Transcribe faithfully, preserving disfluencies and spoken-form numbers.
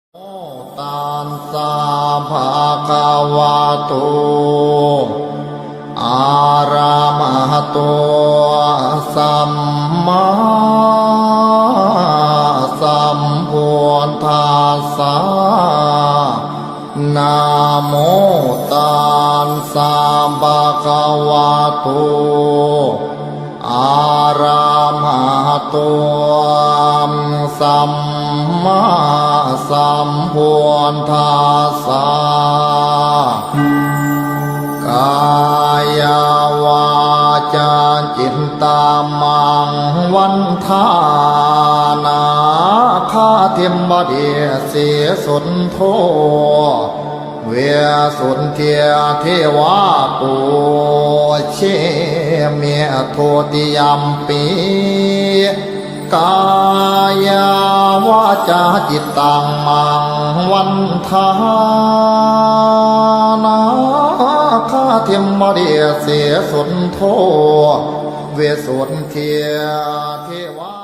Tassa bhagavato arahato sammāsambuddhassa. Namo tassa bhagavato arahato sammāsambuddhassa. Kāyavācācittaṃ maṃ vandānakhatiṃ paṭisisuddho visuddhijīvasmā pūjemi dutiyampi. Kāyavācācittaṃ maṃ vandānakhatiṃ paṭisisuddho visuddhijīvasmā